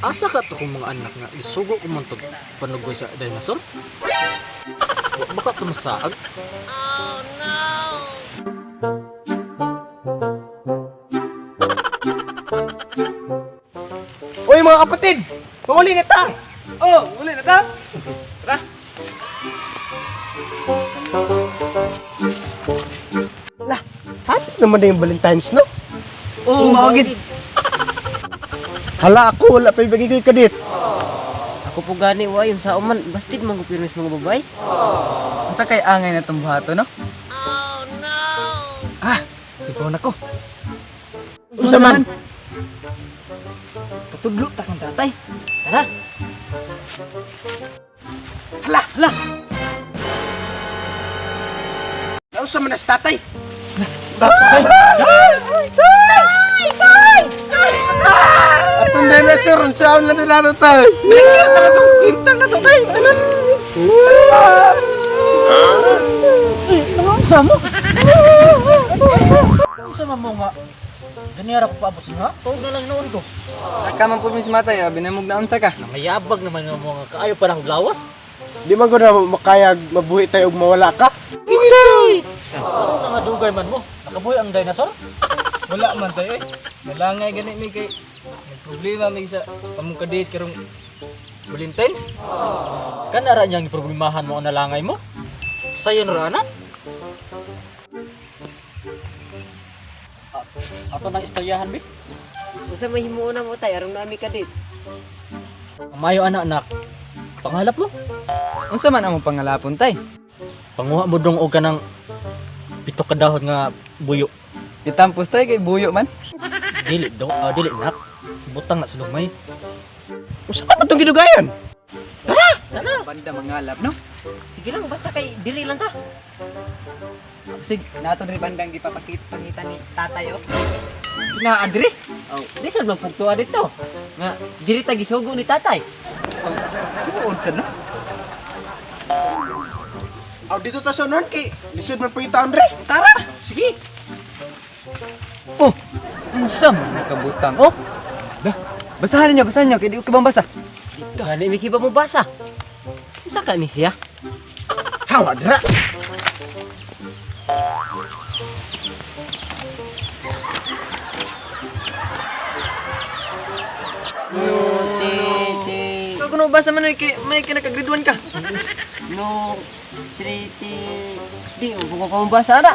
Asa ka to kong mga anak nga isugo ko man tog panugoy sa dinosaur? Wa baka tumasaag? Uy, mga kapatid! Panguli na ta! Oh, uli na ta! Tara! Lah, happy naman na yung Valentine's, no? Oo, oh, oh, Hala ako, wala pa ibigay ko yung kadit. Ako po gani wa yun sa uman bastid man ko pirmis mga babae. Unsa kay angay na tong buhato, no? Ah, ikaw na ko. Unsa man? Patudlo ta kang tatay. Tara. Hala, hala! Nausa man na si tatay? Tatay! Atong dinosaur, ang saan na nila tatay? Bintang na tatay! Unsa mo? Unsa man mo nga? Ganira ko paabot sa nga? Tuog na lang noon ko. Naka man pud mi si matay, abi na mug naunsa ka. Nangayabag naman nga mga kaayo pa ng lawas. Di man ko na makayag mabuhi tayo ug mawala ka. Ano na nga dugay man mo? Nakabuhi ang dinosaur? Wala man tayo eh. Malangay gani mi kay may problema mi sa among kadate karong Valentine. Kanara niyang problemahan mo ang nalangay mo? Sayon ra na? Ato nang istoryahan bi. Unsa may himuon na mo tay aron nami ka dit. Mayo anak anak. Pangalap mo? Unsa man among pangalapon tay? Panguha mo dong og kanang pito ka dahon nga buyo. Itampos tay kay buyo man. Dili do, dili nak. Butang na sa lumay. Unsa man itong gidugayan? Banda mangalap, no? Sige lang basta kay dili lang ta. Sig, nato diri bandang gipapakita pangita ni tatay oh. Naa diri. Oh, di sad magpugtuan dito. Nga diri ta gisugo ni tatay. Tinuod sad no? Aw dito ta sa noon kay lisod man po yung taon re. Tara, sige. Oh, unsa man nakabutang oh? Dah, basahan ninyo, basahan ninyo kay di ko kabang basa. Gani mi kiba mo basa. Unsa ka ni siya? Hawa dira. No, ti ti Ikaw kuno basa man oy kay may kinaka-grade 1 ka. no tri ti di mo ko mo basa ra.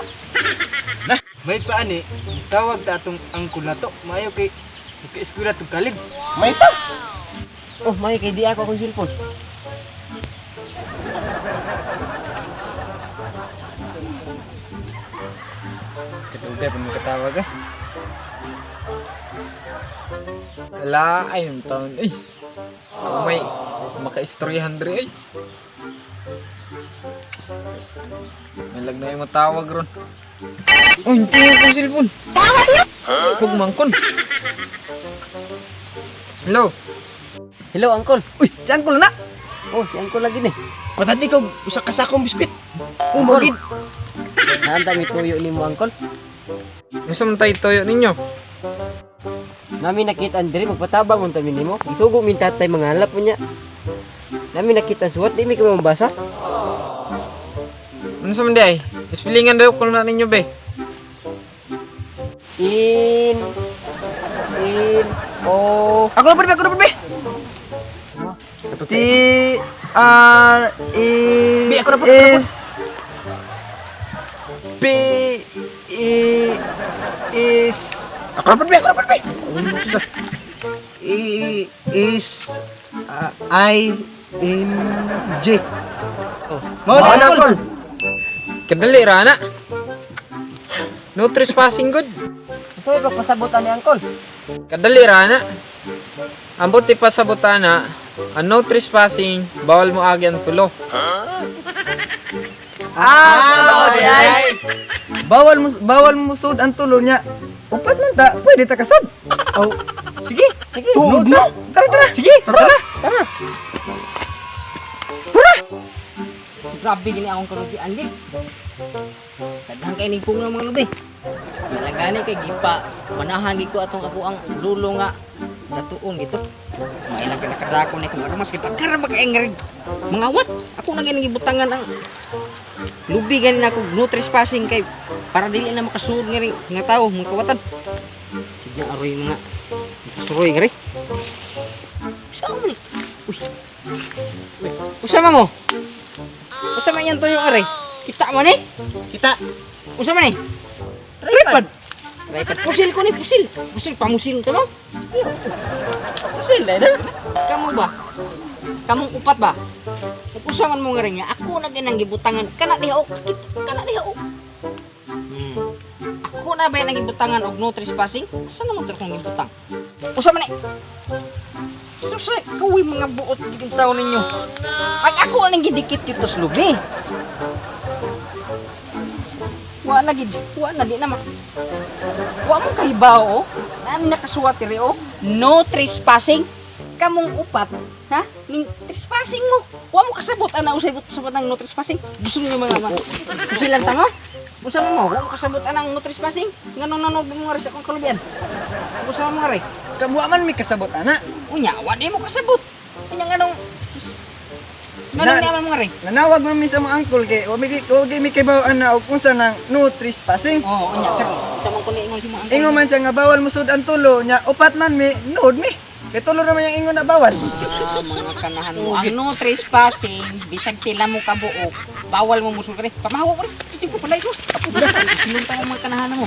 Nah, may pa ani, tawag ta atong angkol na to. Maayo kay naka-eskwela tong college. May pa. Oh, may kay di ako akong cellphone. Kadugay pa mo katawag eh. Ala, ay yung taon ay. May makaistoryahan diri ay. May lag na yung matawag ron. Uy, hindi ko cellphone. Kug mangkon. Hello. Hello, uncle. Uy, si angkol na. Oh, si uncle lagi ni. Patad ko usa ka sakong biskwit. Oh, magid. Naanta mi tuyo nimo, uncle. Unsa man tayo toyo ninyo? Nami nakita ang diri magpatabang unta mi nimo. Gisugo min tatay mga halap niya. Nami nakita ang suwat di mi kami mabasa. Unsa man di ay? Ispilingan daw ko na ninyo be. In in O Ako na pud be, ako na pud be. T R E Be, ako na pud, ako na pud. S P E S. Ako na pud be, ako na pud be. E S I N J. Mao na uncle. Kadali ra na. No trespassing good. Gusto mo pagpasabutan ni uncle? Kadali ra na. Ambot ipasabutan na. Ang no trespassing, bawal mo agi ang tulo. Ah, ay, ay. Bawal mo sud ang tulo niya. Upat man ta, pwede ta kasod. Oh, sige. Sige. Tuod na. Tara tara. Sige, tara. Tara. Grabe gini akong karugian di. Daghan kay ning punga mga lubi. Malagani kay gipa manahan gi ko atong ako ang lulo nga Datuon gito. Mailang ka nakadako ni kung arumas kita kara ba kay nga mga wat. Ako nang gibutangan ang lubi gani na ako no trespassing kay para dili na makasuod nga ring nga tawo mga kawatan. Sige aroy mga masuroy nga rin. Saan mo ni? Uy. Uy, usa man mo? Usa man yan tuyo are? Kita man eh? Kita. Usa man eh? Tripod. Tripod. Pusil ko ni pusil. Pusil pamusil to no? Pusil na na. Kamu ba? Kamong upat ba? Kung usa man mo nga rin niya, ako na ginang gibutangan. Kana diha o, kana diha o. Ako na ba yung gibutangan og no trespassing? Asa naman to akong gibutang? Usa man eh. Susay, kawi mga buot gid taon ninyo. Pag ako ang gidikit dito sa lubi. Wa na gid, wa na di na ma. Wa mo kahibaw oh. Nami nakasuwat diri oh. No trespassing. Kamong upat, ha? Ning trespassing mo. Wa mo kasabot ana usay but sabot ang no trespassing. Gusto niyo mga ma. Gusto lang tamo. Usa mo, wa mo kasabot anang no trespassing. Nganong nanood mo nga rin sa akong kalubian. Usa mo nga rin. Kabuha man may kasabot ana. Unya, wa di mo kasabot. Unya nganong nganong Na- niaman mo nga rin. Nanawag man mi sa mga angkol kay wa mi wa mi kay ana og unsa nang no trespassing. Oo, unya karon. Sa man ko ni ingon si mga angkol. Ingon man siya nga bawal musud ang tulo nya upat man mi nuod mi. Kay tulo ra man yung ingon na bawal. Ah, mga kanahan mo. Ang no trespassing, bisag sila mo kabuok, bawal mo musul ka rin. Pamahawa ko rin. Tutin ko pala iso. Sinunta mo mga kanahan mo.